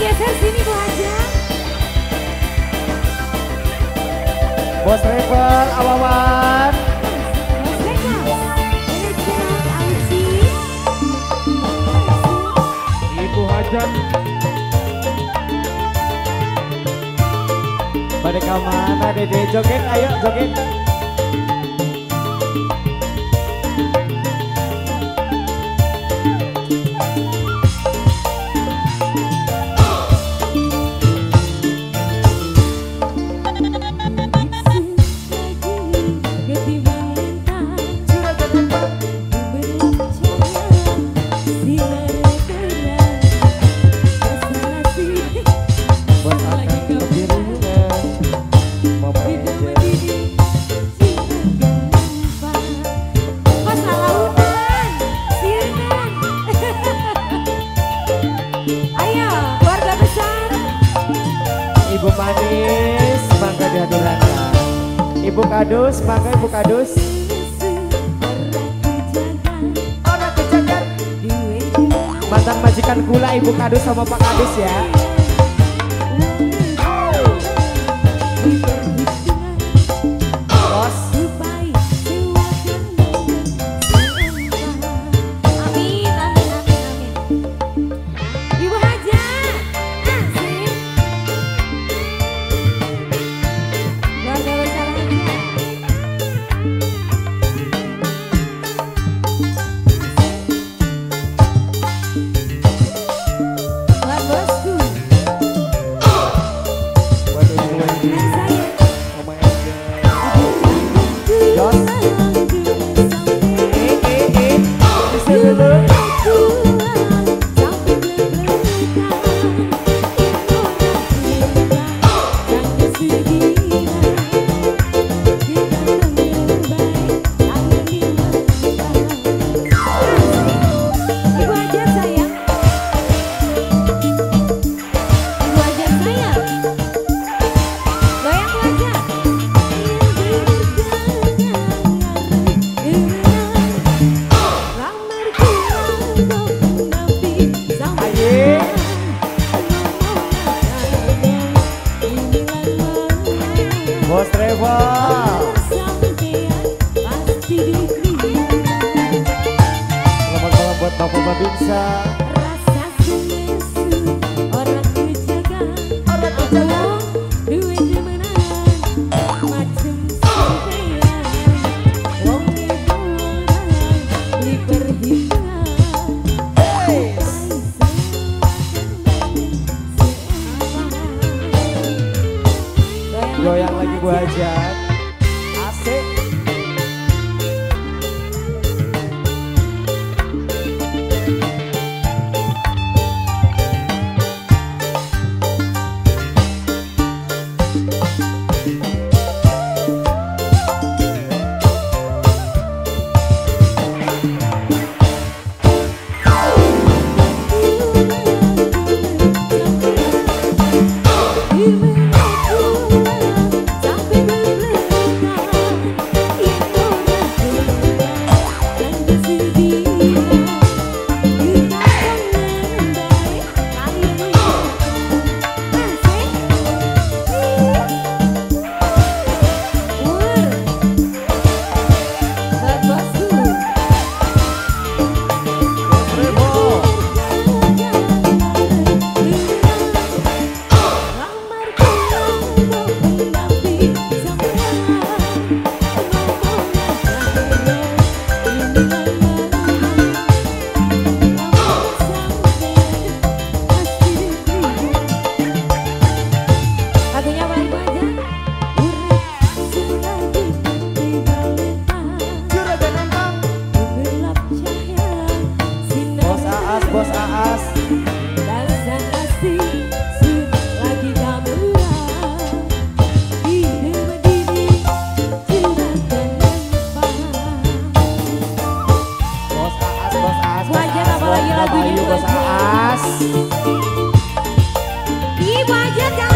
Geser sini Bu Hajat. Bos Travel Awawan. Bos Travel. Ibu Hajat. Pada kemana Dede? Joget, ayo joget. Ibu manis, mangga dihadurana. Ibu Kadus, mangga Ibu Kadus. Orang kejagat. Mantan majikan gula Ibu Kadus sama Pak Kadus ya. Bos. Amin, amin, amin, amin. Ibu Hajat, asik. Keluarga besar Hajat. Buat bosku. Buat Ibu Wendy. Dan saya. Mama Angel. Jos. Bisa dulu. Ibu Hajat sayang. Ibu Hajat sayang. Goyang Bu Hajat. Aye. Bos Travel. Selamat malam buat Bapak Babinsa. Goyang lagi Bu Hajat. Asik. Bos Travel. Lagunya apa Ibu Hajat? Juragan Nantang. Bos Aas, Bos Aas. Bos Aas, Bos Aas, Bu Bos Hajat, Aas, apa lagi Bos lagunya, Bayu, Bu Bos Hajat? Aas. Ibu Hajat jangan